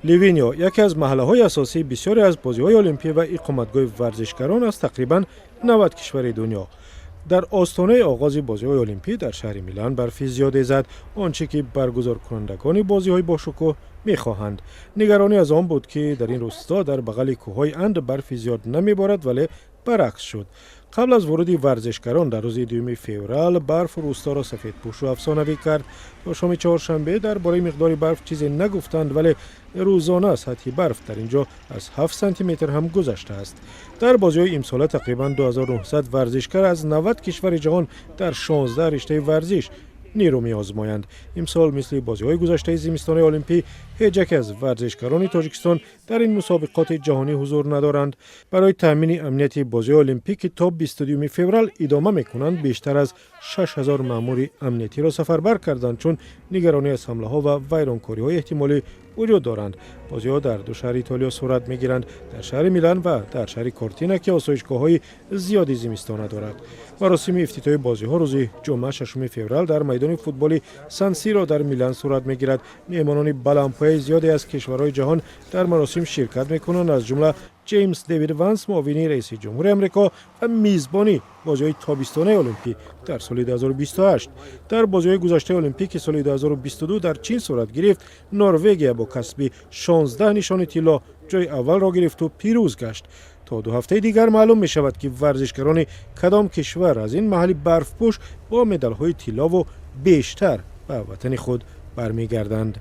Ливиньо яке аз маҳаллаҳои асосии бисёре аз бозиҳои олимпӣ ва иқоматгоҳи варзишгарон аз тақрибан 90 кишвари дунё. Дар остонаи оғози бозиҳои олимпӣ дар шаҳри Милан барфи зиёде зад, он чӣ ки баргузоркунандагони бозиҳои бошукӯҳ мехоҳанд. Нигаронӣ аз он буд, ки дар ин рӯсто дар бағали кӯҳҳои Анд барфи зиёд намеборад, вале баръакс шуд. Қабл аз вуруди варзишгарон дар рӯзи 2 феврал барф рӯсторо сафедпӯшу афсонавӣ кард. То шоми чоршанбе дар бораи миқдори барф чизе нагуфтанд, вале рӯзона сатҳи барф дар ин ҷо аз 7 сантиметр ҳам гузаштааст. Дар бозиҳои имсола тақрибан 2900 варзишгар аз 90 кишвари ҷаҳон дар 16 риштаи варзиш нерӯ меозмоянд. Имсол, мисли бозиҳои гузаштаи зимистонаи олимпӣ, ҳеҷ яке аз варзишгарони Тоҷикистон дар ин мусобиқоти ҷаҳонӣ ҳузур надоранд. Барои таъмини амнияти бозиҳои олимпӣ, ки то 22 феврал идома мекунанд, бештар аз 6000 маъмури амниятиро сафарбар карданд, чун нигаронӣ аз ҳамлаҳо ва вайронкориҳои эҳтимолӣ вуҷуд доранд. Бозиҳо дар ду шаҳри Итолиё сурат мегиранд: дар шаҳри Милан ва дар шаҳри Кортина, ки осоишгоҳҳои зиёди зимистона дорад. Маросими ифтитоҳи бозиҳо рӯзи ҷумъа, 6 феврал, дар майдони футболи Сан Сиро дар Милан сурат мегирад. Меҳмонони баландпояи зиёде аз кишварҳои ҷаҳон дар маросим ширкат мекунанд, аз ҷумла Ҷеймс Дэвид Ванс, муовини раиси ҷумҳури Амрико ва мизбони бозиҳои тобистонаи олимпӣ дар соли 2028. Дар бозиҳои гузаштаи олимпӣ, ки соли 2022 дар Чин сурат гирифт, Норвегия бо касби 16 нишони тилло ҷои аввалро гирифту пирӯз гашт. То 2 ҳафтаи дигар маълум мешавад, ки варзишгарони кадом кишвар аз ин маҳалли барфпӯш бо медалҳои тиллову бештар ба ватани худ бармегарданд.